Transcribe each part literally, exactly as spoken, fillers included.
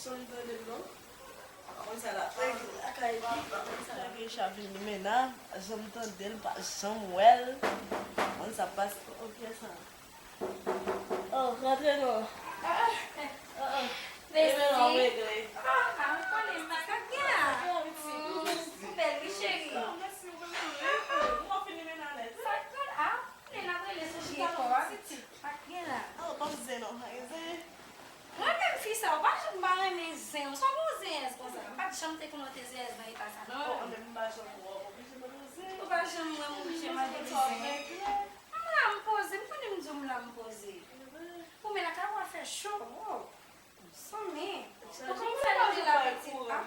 Son tande l non. Konn sa la. Lakay li, konn sa la. Keisha vin limena, janm tande l, pa janm wè l. Konn sa pase. Ok, sa. Oh, rantre non. Ah, ah. Limena, w regle. Ah, ah, ou konnen m pa ka gen la. Ou bèl, wi, cheri. Mwen fin limena nèt. Sa k pral, ah, ou konnen n ap rele sou vye kò a. Pa gen la. Oh, pa zen non, pa gen zen. Mwen menm fi sa, ou pa janm pa renmen zen. Sa w gon zenyèz konsa? M pa t janm te konn wè w te zenyèz nan eta sa non. Oh, men m pa janm wè w oblije mande w zen. Ou pa janm wè m oblije mande w zen. M la, m poze, m konnen m di w m la, m poze. Ou men lakay ou a fè cho. Oh, sanmen. Ou kòmanse leve la pitit, a?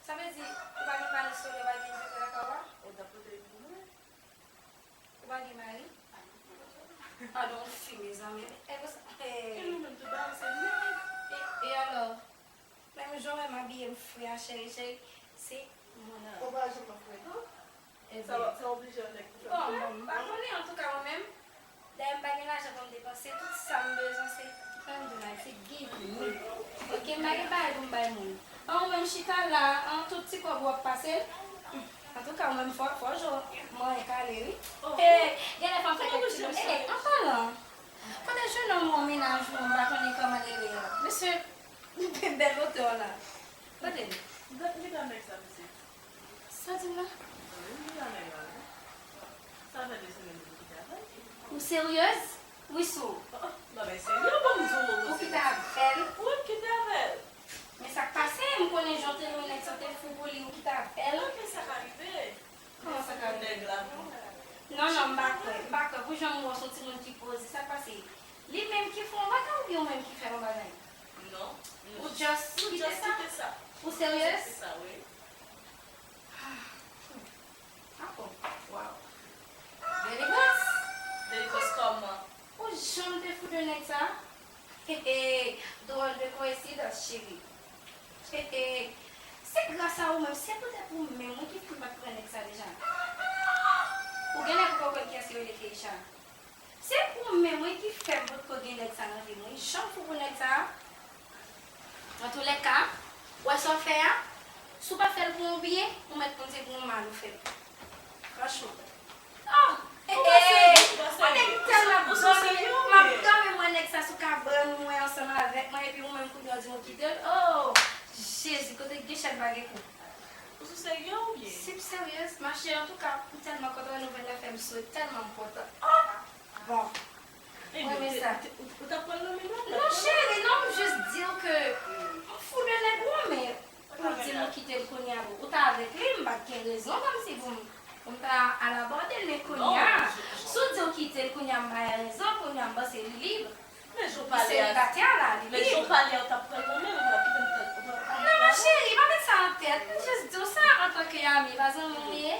Sa vle di, ou pa gen panèl solè, ou pa gen envètè lakay ou a? Ou t ap pote l pou mwen. Ou pa gen mari? Padon, fi, mezanmi. E konsa, e. E nou menm tout bagay se nèg. E, e alò? Menm jan w wè m abiye m fre a, cheri, cheri, se mwen nan. Ou pa janm ap frekan? Sa, sa oblije yon nèg pou fè l. Bon, m pa konnen, antouka, mwen menm, dayè m pa gen lajan pou m depanse, tout sa m bezwen, se, kòman m di w la, se give me. Ok, m pa gen bagay pou m bay moun. An, ou menm chita la, an, tout ti kòb ou ap pase l. Antouka, ou menm fò, fò jo manyen kale, wi. E, genlè fò m fè kèk ti dosye. E, an palan, kote jennonm ou an mennaj ou, m pa konnen kòman l rele a. Mesye, bèl otè w la. Kote l? Gade, gade nèg sa, mesye. Sa di m la? Wi, m di la nèg la, wi. Sa fè de semèn depi m kite avè l. Ou seryèz? Wi, sou. Oh, oh, bagay serye, ou ban m di w. Ou kite avè l? Wi, m kite avè l. Men sa k pase, m konnen jan w te lwen nèg sa, w te fou pou li, ou kite avè l. Ok, sa ka rive. Kòman sa ka rive? Nèg la. Non, non, m pa kwè, m pa kwè. Pou jan m wè w, se yon timoun ki poze, sa k pase? Li menm ki fè yon bagay oubyen ou menm ki fè yon bagay? Non. Ou just kite sa? Ou seryèz? Kite sa, wi. Ah, hmm. Ah bon, waw. Delegans. Delegans kòman? Ou janm te fou de nèg sa? He he, dròl de koyensidans, cheri. He he, se gras a ou menm, se poutèt ou menm wi ki fè m pa t pran nèg sa deja. Ou genlè poko konn kiyès ki rele Keisha. Se ou menm wi ki fè m potko gen nèg sa nan vi m wi. Jan m fou pou nèg sa a. Antoulèka, ou wè sa w fè a, si w pa fè l pou yon byen, ou mèt konn se pou yon mal ou fè l. Franchman. Oh! Ou panse, ou panse, ou panse, ou panse. Nèg tèlman ap dòmi, m ap dòmi, m wè nèg sa sou kabann mwen ansanm avèk mwen, epi ou menm kounye a w di m ou kite l. Oh! Jezi, kote gen chèn pa gen kou. Ou sou serye oubyen? Si m seryèz, ma chérie, antouka, m tèlman kontan wè nouvèl la, fè m souri, tèlman m kontan. Oh! Bon. Mwen renmen sa. Ou t ap pran l nan men l? Non, cheri, non, m jis di w ke m fou de nèg ou an, men pou w di m ou kite l kounye a, ou t avèk li, m pa t gen rezon kòmsi pou m, pou m ta al abòde l, men kounye a, si w di w kite l kounye a, m ba l rezon, kounye a, m panse li lib. Men jan w pale a, men jan w pale a, ou t ap pran l nan men l, ou t ap kite l pran l. Non, non, cheri, pa met sa nan tèt, m jis di w sa antanke ami, pa zanmi w m ye.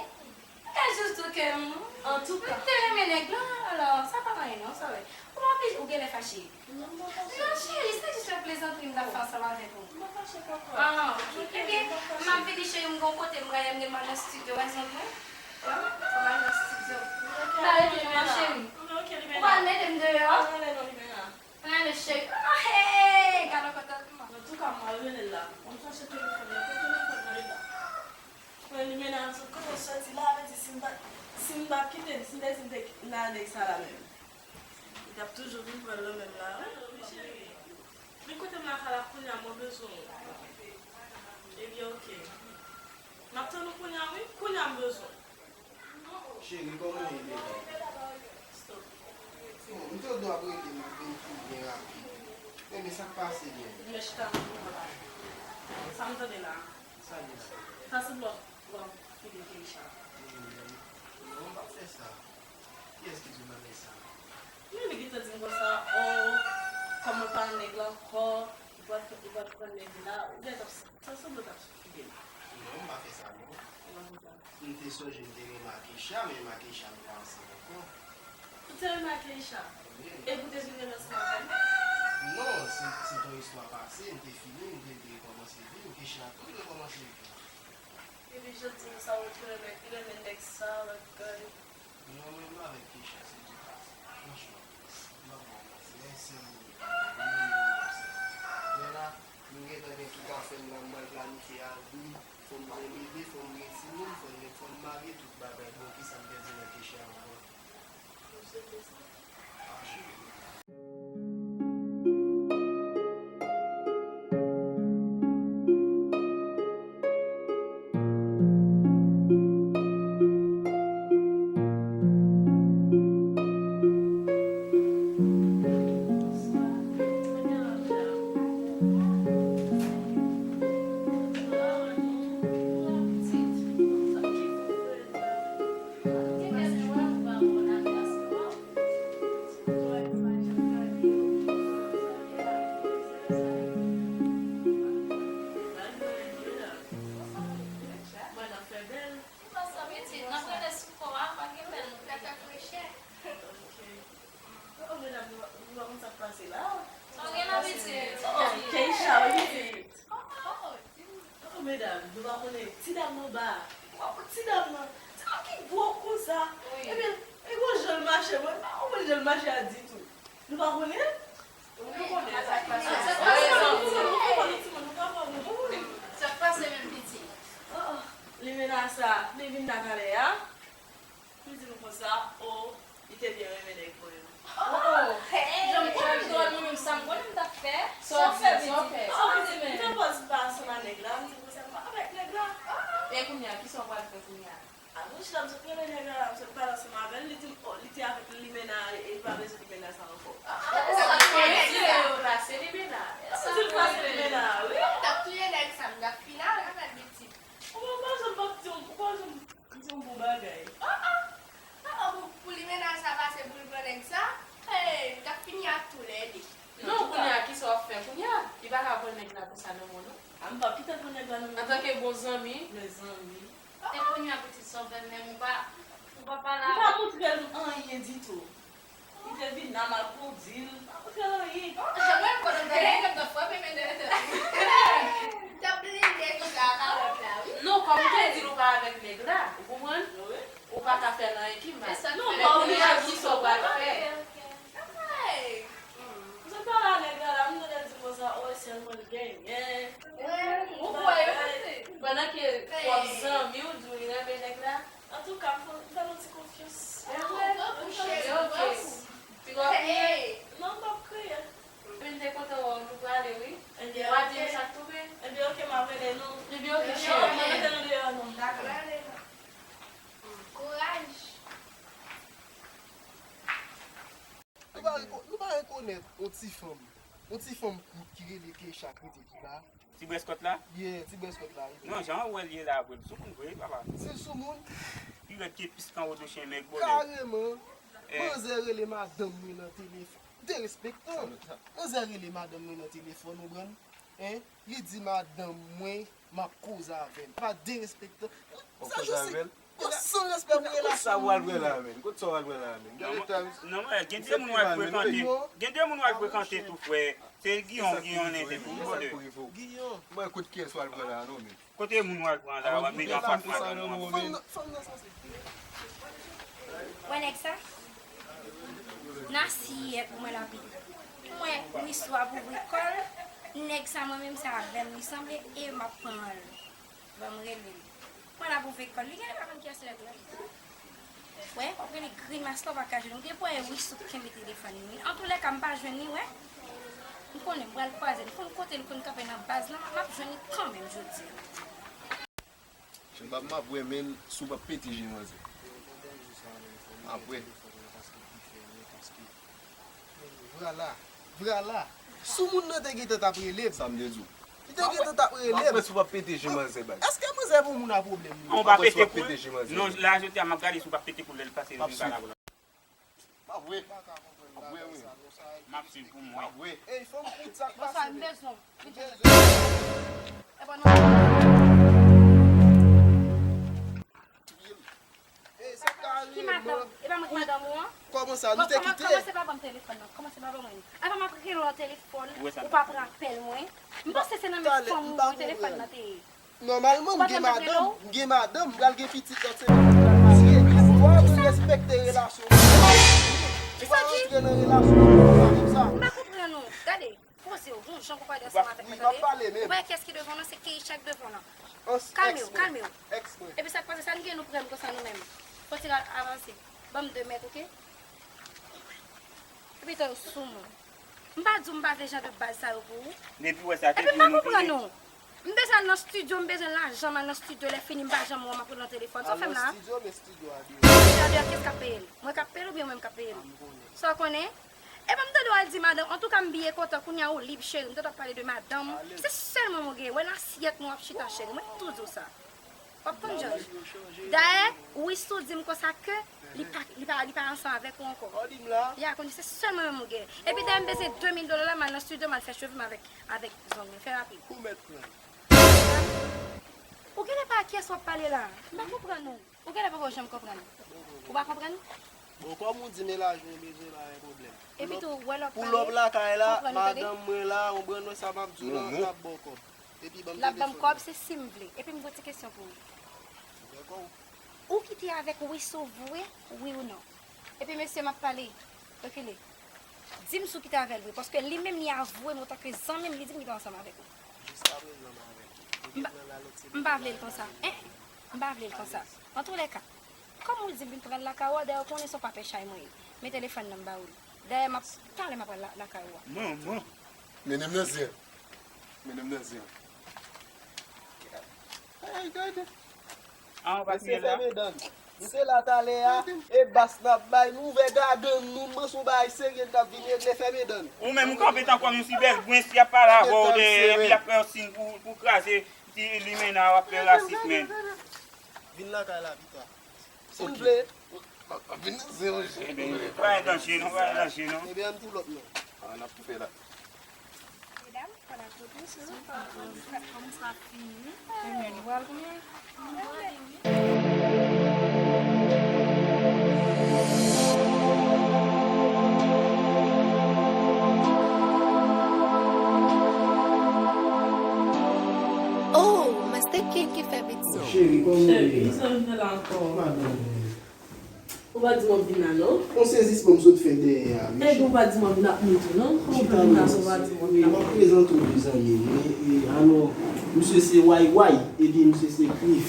Mwen ka jis di w ke m, antouka, m te renmen nèg la, alò, sa pa t anyen non, sa vre. Ou pa oblije, ou genlè fache. Non, m pa fache. Non, cheri, se jis yon plezantri m t ap fè ansanm avèk ou. M pa fache, papa. Ah, ok. Ebyen, m ap vini, cheri, m gon kote m prale, m gen pral nan estidyo, pa egzanp, wi. Wi, m prale nan estidyo. M pa rete non, cheri. Ou pral mete m deyò? Ann ale non, Limena. Ann ale, cheri. Ah, hey, gade kontantman. Antouka, m al rele l la. Ban m chache telefòn nan. Kote telefòn nan ye la? Mwen, Limena, m sot kote w soti la, vle di si m pa, si m pa kite l, si m te di m te nan nèg sa la menm, li t ap toujou vin pran l nan men m la, wi. Men kote m lakay la kounye a, mwen bezwen w. Ebyen, ok. M ap tann ou kounye a, wi. Kounye a, m bezwen w. Cheri, kòman w ye, bebe? Bon, m te di w ap rele m, m vin tou byen rapid. Bebe, sa k pase menm? Vin chita nan kote la. Sa m tande la? Sa li la? Sa sanble w ap, w ap file Keisha. Non, m p ap fè sa. Kiyès ki di w m ap fè sa? Men li gentan di m konsa, oh, kòm mwen pa nèg la ankò, ou pral, ou pral pran nèg la, ou gentan ap, sa sanble w t ap sou figi l. Non, m pa fè sa, non. Ou pa fè sa? M te sonje m te renmen ak Keisha, men m ak Keisha nou pa ansanm ankò. Ou te renmen ak Keisha? Wi. Epi ou te vin renmen ansanm avè l? Non, se, se t yon istwa pase, m te fini, m te rekòmanse vi m, Keisha tou rekòmanse vi l. Epi jodi nou sa w tou renmen, renmen nèg sa, bagay. Non, mwen menm avèk Keisha, se di pase. Franchman, m ap ba w manti, men sèl moun ki renmen m, se mwen la, nou gentan Nou pa konn sa k pase la. Sa gen la pitit. Oh, Keisha, wi pitit. Oh, medam, nou pa konnen ti dam nan ba. Ou pa konn ti dam nan. Ti dam ki gwo konsa. Wi. Ebyen, e gwo jan l mache, mwen pa konprann jan l mache a ditou. Nou pa konnen? Nou konnen sa k pase. Sa k pase? Timoun, timoun, timoun, nou pa konnen. Sa k pase menm pitit? Oh, oh. Limena sa, li vin la talè a. M di nou konsa, o, li te byen renmen nèg mwen yo. Oh, hey! Jan m konnen m dwòl mwen menm, sa m konnen m t ap fè. Sa w fè, sa w fè? Oh, m di, m fè pòz m pa ansanm a nèg la, m di konsa m pa avèk nèg la. E kounye a, kisa w pral fè kounye a? A, nou chita, m sot rele nèg la, m sot pale ansanm avè l, li di m, oh, li te avèk Limena, e li pa bezwen Limena sa ankò. Ah, sa fè di yo pase Limena. M di l pase Limena, wi. M t ap touye nèg sa, m t ap fini avè l, pitit. Ou pa janm p ap di yon, ou pa janm di yon bon bagay. Ah, ah. Ah, ah, pou, pou Limena sa pase pou l pran nèg sa, hey, m t ap fini ak tou lè de. Non, kounye a, kisa w ap fè kounye a? Li pa ka pran nèg la konsa nan men w, non. A, m p ap kite l pran nèg la nan men mwen. Antanke bon zanmi. Mezanmi. E kounye a, pitit, sa w fè menm, ou pa, ou pa pale avè l? M pa montre l anyen ditou. Li te vin la, m al kondi l, m pa montre l anyen. Mwen, m konnen m te, m te frape men de. M t ap blende konsa ak kalòt la, wi. Non, kòm m te di l ou pa avèk nèg la, ou konprann? Wi. Ou pa ka fè l anyen ki mal. Non, men kounye a, kisa w pral fè? Hey! M sot pale a nèg la la, m tande l di konsa, o, e sèl mwen l genyen. Ou kwè yo pase? Pandan ke pwòp zanmi w di w li renmen nèg la. Antouka, m fè, m fè nou ti konfyans. Ebyen, ok. Piga w kriye? Non, m p ap kriye. Ebyen, m te kontan wè w, nou prale, wi. Ebyen, ok. W a di m sa k tonbe. Ebyen, ok, m ap rele nou. Ebyen, ok, cheri. M ap rele nou deyò, non. Dakò. Kouraj. Nou pa reko-, nou pa rekonèt yon ti fanm, yon ti fanm kout ki rele Keisha k rete Kiba. Ti brèskòt la? Yeah, ti brèskòt la, wi. Non, jan w wè l ye la, vre, l soumoun vre, papa. Se soumoun? Li rèd ke pis kanwo do chen mèg bòlè. Kareman. Eh. Manzè rele madanm mwen nan telefòn. Derespektan. Manzè rele madanm mwen nan telefòn, ou konprann? Hein? Li di madanm mwen, m ap koze avè l. Pa derespektan. Sa Jose, yo san respè pou relasyon moun. Kot sa w al wè la, menn? Kot sa w al wè la, menn? Gade tan. Non, mwen, gen de moun w al frekante. Gen de moun w al frekante tou, frè. Se Giyon, Giyon nèt epi bòdè. Giyon. Mwen, kot kiyès w al pran la, non, menn? Kote moun w al pran la, w ap mete anfas madanm ou an. Fanm nan, fanm nan sanse. Wè nèg sa? Nasiyèt pou mwen l ap ye. Mwen, Wisou ap ouvri kò l. Nèg sa, mwen menm, se avè m li sanble e m ap pran l. Ban m rele l. Mwen, l ap ouvri kò l. Li genlè pa konn kiyès nèg la. Wè, w ap rele grimas la, w pa ka jwenn. Ou gen pou wè Wisou k kenbe telefòn li, wi. Antoulèka, m pa jwenn li, wè. M konnen, m pral kwaze l. M konn kote l konn kanpe nan baz la, m ap jwenn li kanmenm jodi a. Chen bab m ap wè, menn, si w p ap pete je manzè. M ap wè. Vwala, vwala. Si moun nan te gentan t ap rele m. Sa m te di w. Li te gentan t ap rele m. M ap wè si w p ap pete je manzè, baz. Èske manzè pou moun a pwoblèm li? Non, w pa pete kou. Non, la, jodi a, m ap gade si w p ap pete kou lè l pase vin pale avè w. M ap wè. M ap wè, wi. M ap swiv pou mwen. M ap wè. Ey, fò m kout sa k pase. Bonswa, m bezwen w. M bezwen w. E pa nou. Ey, se kareman. Ki madanm? E pa mwen ki madanm ou an? Kòman sa? Nou te kite? Kòman se pa ban m telefòn nan? Kòman se pa ban mwen li? Apa m ap rele w nan telefòn, ou p ap rapèl mwen? M panse se nan men fanm ou wi telefòn nan te ye. Nòmalman, m gen madanm, m gen madanm, m pral gen pitit lòt semèn, m pral marye. Fò nou respekte relasyon nou. Ou pa rantre nan relasyon nou konsa. M pa konprann ou. Gade, poze w, gon jan pou pale ansanm avèk mwen, tande. Ou wè kiyès ki devan w lan? Se Keisha k devan w lan. Kalme w, kalme w. Epi sa k pase, sa n gen nou pran m konsa nou menm? Fò ti avanse. Ban m de mèt, oke? Epi tan yo sou mwen. M pa di w m pa vle jan de baz sa yo pou ou. Depi w wè sa te di nou vini. Epi m pa konprann ou. M bezwen al nan estidyo, m bezwen lajan, m al nan estidyo, lè fini m pa janm wè w, m ap rele nan telefòn. Sa w fè m la? Al nan estidyo, men estidyo a deyò. Estidyo a deyò, kiyès k ap peye l? Mwen k ap peye l oubyen mwen m k ap peye l? Sa w konnen? Epi m tande w al di madanm, antouka m byen kontan, kounye a ou lib cheri, m tande w ap pale de madanm. Se sèl mwen mwen genyen, wè nan asyèt mwen w ap chita cheri, mwen tou di w sa. W ap konn jan. Dayè, Wisou di m konsa ke li pa, li pa, li pa ansanm avèk ou ankò. Ya, kounye se sèl mwen menm ou gen. Epi dayè m bezwen de mil dola la, m al nan estidyo, m al fè cheve m avèk, avèk zong mwen. Fè rapid. Ou mèt pran. Ou genlè pa wè kiyès w ap pale la. M pa konprann ou. Ou genlè poko janm konprann. Ou pa konprann? Bon, kòm ou di, men lajan ou bezwen, pa gen pwoblèm. Epi tou, wè lòt pale, pou lòt lakay la, konprann ou, tande? Madanm mwen la, ou konprann sa m ap di w la, l ap ba w kòb. Epi ban m telefòn nan. L ap ban m kòb, se si m vle. Epi m gon ti kesyon pou ou. Ou kite avèk Wiso vre, wi ou non? Epi mesye, m ap pale. Rekile. Di m si w kite avè l vre. Paske li menm, li avwe m antanke zanmi m, li di m li pa ansanm avèk ou. Jiskaprezan, m avè l. M pa vle l konsa. En, m pa vle l konsa. Antoulèka, kòm ou di m vin travay lakay ou a, dayè ou konnen se yon papè chay mwen ye. Men telefòn nan m ba ou l. Dayè, m ap, talè m ap pral la, lakay ou a. Manman! Mennen m nan zen. Mennen m nan zen. Ay, gade. Ah, ou pa Mesye, fèmen dan n. Nou te la talè a, e bas n ap bay, nou ouvè gagann nou, m panse yon bagay serye n t ap vin regle, fèmen dan n. Ou menm, ou kanpe tankou yon ti bèl gwens, y ap pale avè w de, epi y ap fè yon siy pou, pou kraze ti limena, w ap fè rasis, men. Vin lakay la pita. Si w vle. M ap vin nan zen, monchè. Ebyen, pa gen danje, non, pa gen danje, non. Ebyen, ann pou lòt, non. Ah, n ap tou fè la. Medam, fò n ap tou sou, kòm sa fini. Ebyen, nou pral kounye a. Oh, Master King ki fè bit sa. Cheri, kòman w ye? Cheri, sa vin la ankò. Madanm. Ou pa di m w ap vin la, non? Yon sezisman m sot fè dèyè a, wi. Epi w pa di m w ap vin ap moutre, non? Kòman w fè vin la san w pa di m w ap vin ap moutre? M ap prezante w de zanmi m, wi. E, alò, misye se Way Way, epi misye se Cliff.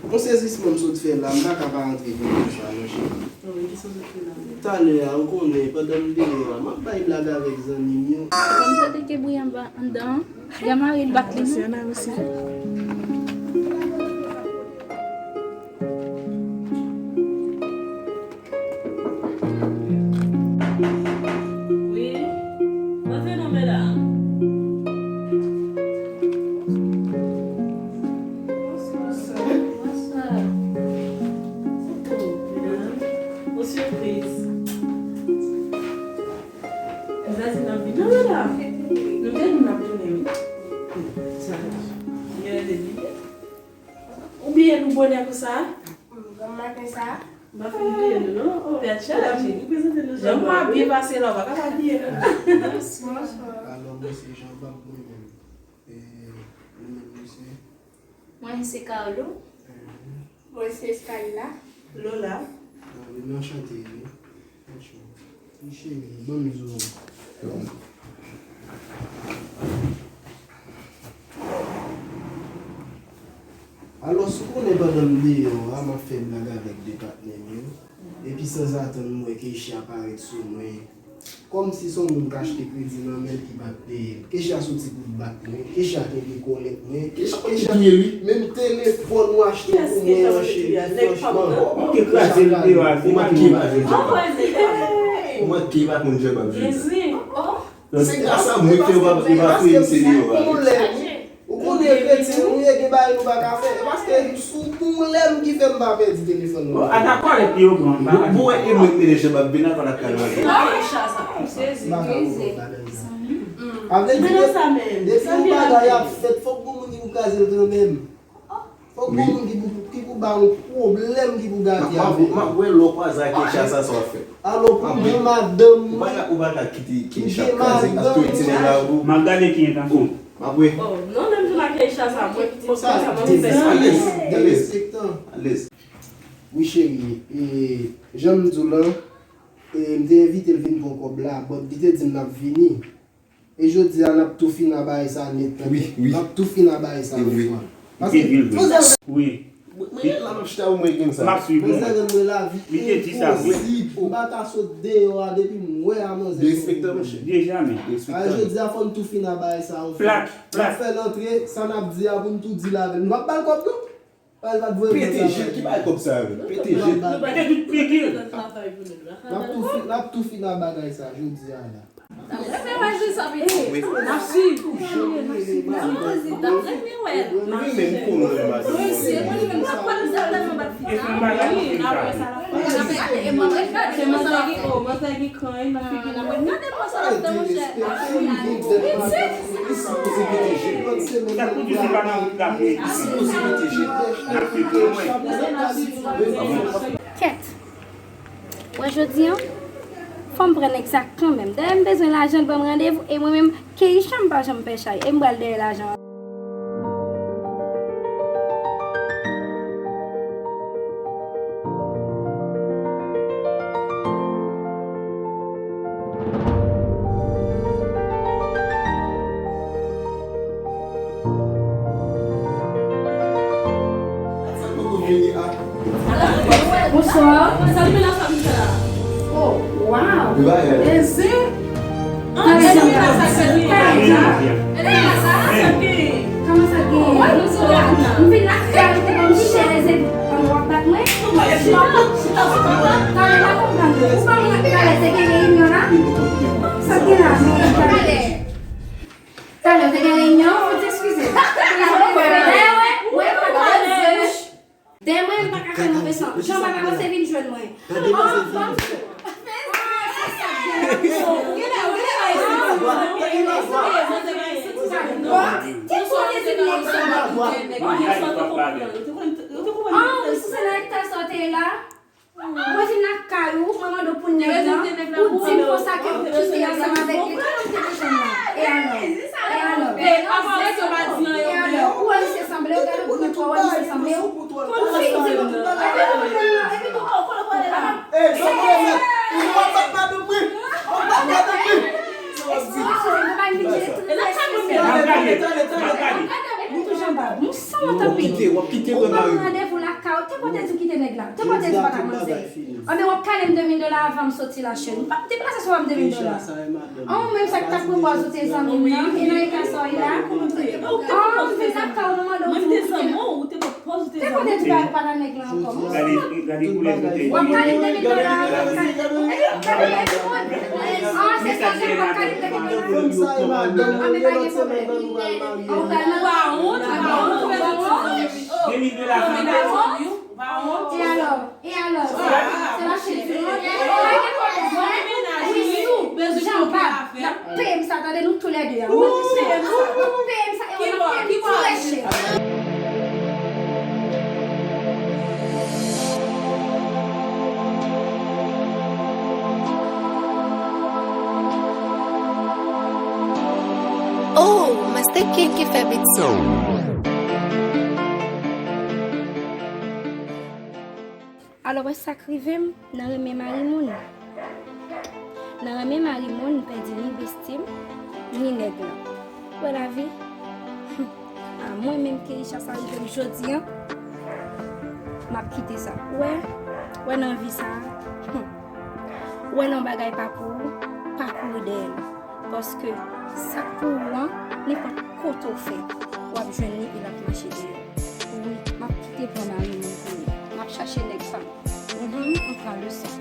Yon sezisman m sot fè la, m pa ka pa antre vin konsa, non, cheri. Wi, kisa w sot fè la menm? Talè a, ou konnen, pandan m deyò a, m ap bay blag avèk zanmi m yo. Ou konn tande ke bri anba, anndan an? Granmari l bat li, non? Mèsi, Ana, mèsi. Wi. Rantre non, medam. Bonswa. Bonswa. Medam. Yon sipriz. Zazin ap vin non, medam. Nou te di n ap tounen, wi. Sa. Gen de li. Ou bliye nou bonè konsa? Bon maten sa. M pa fin bliye nou, non. Oh, Beatrice, ou prezante nou jan m abye pase la, ou pa ka pa bliye nou. Bonswa. Alò, mwen se Jean Bob, mwen menm. E, ou menm, ou se? Mwen se Carlo. Mhm. Mwen se Skyla. Lola. Ah, wi, nou anchante, wi. Franchman. Wi, cheri, ban m di w. Alò, ou konnen pandan m deyò a, m ap fè blag avèk de patnè m yo. Epi sanzatann, m wè Keisha parèt sou mwen. Kòmsi se yon moun k achte kredi nan men l ki pa t peye l. Keisha soti pou l bat mwen. Keisha kenbe kòlèt mwen. Keisha, Keisha, menm telefòn ou achte pou mwen an, cheri, franchman. Ou manke kraze l deyò a, ou manke kraze l deyò a. Ou manke pa konn jan m ap jwe. Se gras a mwen ke w pa, w pa fè m se deyò a. Ou konnen kretyen nou ye, gen bagay nou pa ka fè. E paske sou pou lè m ki fè m pa pèdi telefòn nan. Bon, a dakò avèk li, yo pran. Bon, bon, e mwen k mennen jan m ap vin la, pa n ap kalmante. Sezi, krize. Avle di, depi yon bagay ap fèt, fòk gon moun ki pou kraze l kanmenm. Fòk gon moun ki pou, ki pou ba yon pwoblèm ki pou gade avè l. M ap wè lè w kwaze ak Keisha sa, sa w ap fè. Alò, pou mwen, madanm mwen, ou pa ka kite Keisha kraze paske ti nèg la pou. M ap gade ki entansyon. M ap wè. Oh, non, lè m di w la Keisha sa, mwen, mwen, sa, mwen, derespektan. Alèz. Wi, cheri, e, jan m di w lan, e, m te envite l vin pran kòb la, but li te di m l ap vini. E jodi a, n ap tou fin a bagay sa nèt, tande. Wi, wi. N ap tou fin a bagay sa yon fwa. Paske, wi. Mwen, mwen la, m ap chita pou mwen gen sa. M ap swiv ou. Manzè rann mwen lavi enposib. M pa ka sot deyò a depi m wè a manzè. Derespektan, monchè. Deja, men. A, jodi a, fò n tou fin a bagay sa yon fwa. Plak, plak. N ap fè l antre, sa n ap di a pou n tou di l avè l. Nou p ap ba l kòb, non? Pete jel, ki bagay kòb sa yo? Pete jel. Pete tout figi l. N ap tou fi-, n ap tou fin a bagay sa jodi a la. Wi. N ap swiv. Wi, men m konnen madanm mwen. E se yon bagay ki fè sa. Se manzè ki, oh, manzè ki kran, e nan figi l. Kèt. Mwen jodi an, fò m pran nèg sa kanmenm. Dayè m bezwen lajan, l ban m randevou, e mwen menm, Keisha, m pa janm pè chay, e m pral dèyè lajan an. Bonswa. Oh, wow. Ezi. Kòman sa gen? M vin lakay ou te ban m chèz epi w ap bat mwen. Talè pa konprann. Ou pa wè talè te gen reyinyon la? Sa k gen la? Men talè. Talè te gen reyinyon, fò w eskize m. Dayè, wè, wè, pa pale. Dayè, mwen, m pa ka fè move san. Jan m pa ka panse vin jwenn mwen. Ah, wi, si se nan eta sa w te ye la. Mwen vin lakay ou, mwen mande w pou nèg lan, ou di m konsa ke ou kite ansanm avèk li. Ki nonm te bezwen nan? E alò? E alò? E alò? Ou wè misye sanble w, gade w pou mwen twò wè misye sanble w. Ou fin di m, epi tou, epi tou, Mwen sanwont anpil. Ou ban m randevou lakay ou, te kote di w kite nèg la? Te kote di w pa t ak manzè? Anben w ap kale m de mil dola avan m soti la, cheri. M p ap deplase san w ba m de mil dola. An, ou menm sa k t ap pran pòz ou te zanmi m nan, e nan eta sa w ye la? An, m vin lakay ou, m mande w di m kite nèg la. Te kote di w pa t ak nèg la ankò? Gade, gade koulè kote. W ap kale m de mil dola, w ap kale. Epi w ap kale m de mil dola. Ah, se sa, w ap kale m de mil dola. Ah, men pa gen pwoblèm. Ou pral nan. Ou pa wont, ou pa wont, ou pa wont. De mil dola. Ou pa wont. E alò? E alò? Se mache di nou. Pa gen pwoblèm. Wi, sou. Jan Bab, n ap peye m sa, tande, nou toulède a. Ou peye m sa. W ap peye m sa, e w ap peye m trè chè. Oh, Master King ki fè beat sa. Alò, wè sa k rive m nan renmen mari moun. Nan renmen mari moun, m pèdi ni besti m, ni nèg lan. Wè lavi? A mwen menm, Keisha, sa rive m jodi an, m ap kite sa. Wè, wè nan vi sa, wè nan bagay pa pou ou, pa kouri dèyè l. Paske sa k pou ou an, nenpòt kote w fè, w ap jwenn li e l ap mache dèyè w. Wi, m ap kite pran mari moun pou ou. M ap chache nèg pa m. Mhm, m pran leson.